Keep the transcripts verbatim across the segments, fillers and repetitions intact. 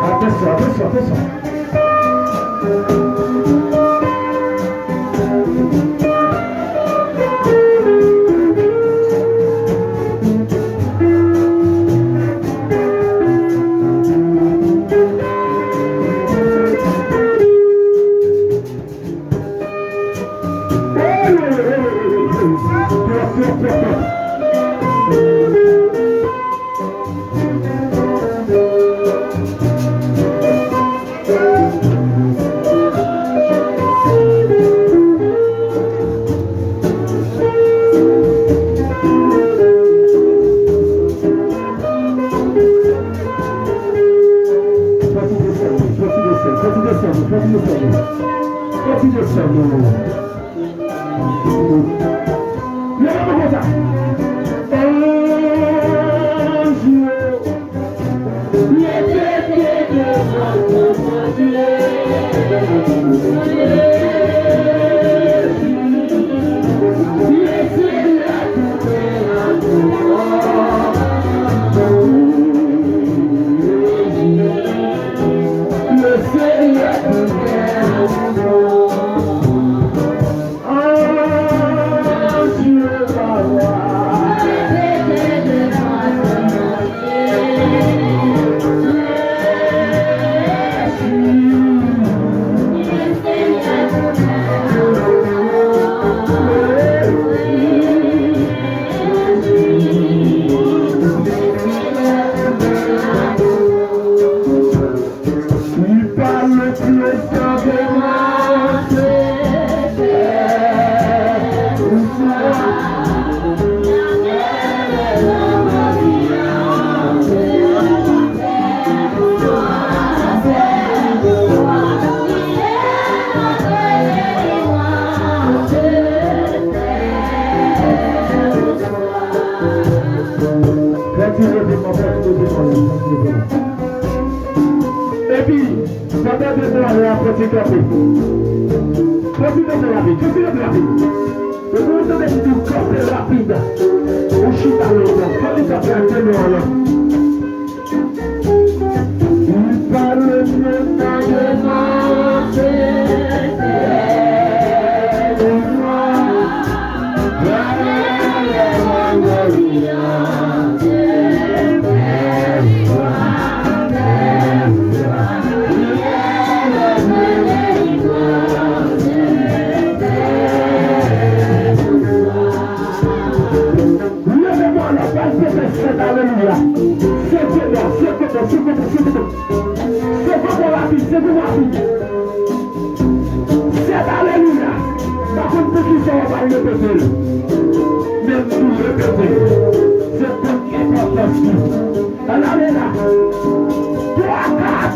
Atansyon, atansyon, atansyon. Fò ti desann, fò ti desann, fò ti desann, fò ti desann. Fò ti desann. Leve men konsa. Pran ti leve men, pran ti leve men, pran ti leve men. Epi, pandan demoiselle ap fè ti kanpe, fè ti kanpe rapid, fè ti kanpe rapid. Epi ou tande m di w kanpe rapid. Ou chita lontan, fè ti kanpe ak demoiselle lan. Li pale mwen nan devan. Sa w pral repete l. Menm nou repete l. Se konn enpòtans li. Ann ale la. Twa, kat.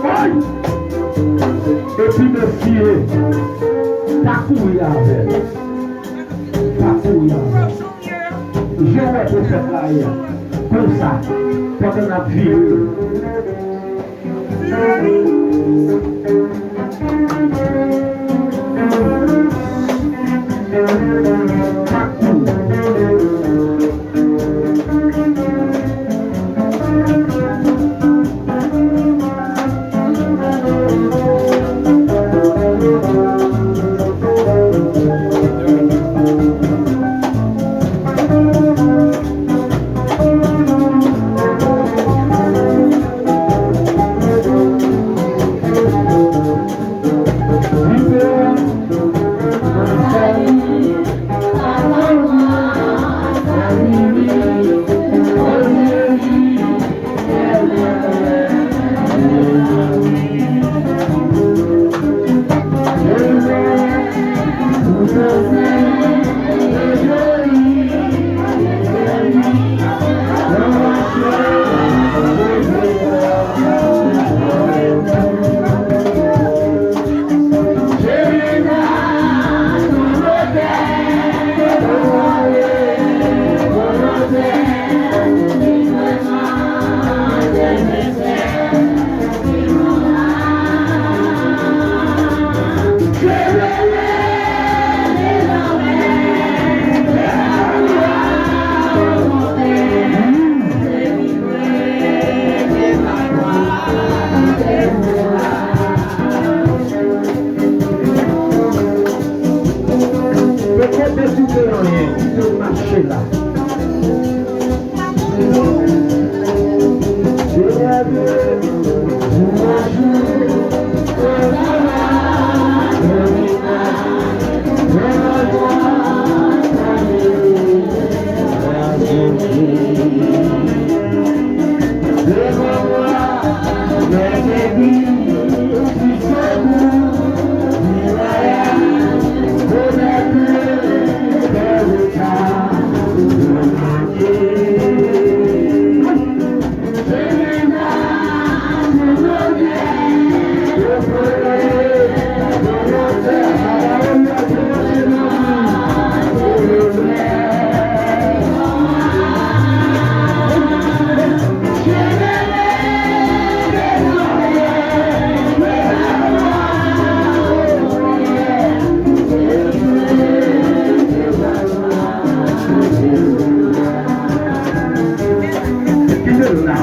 Ay! Epi mesye, pa kouri avè l. Pa kouri avè l. Jan w wè pwofèt la ye a, konsa, pandan n ap vire. Poko deside anyen, kite l mache la.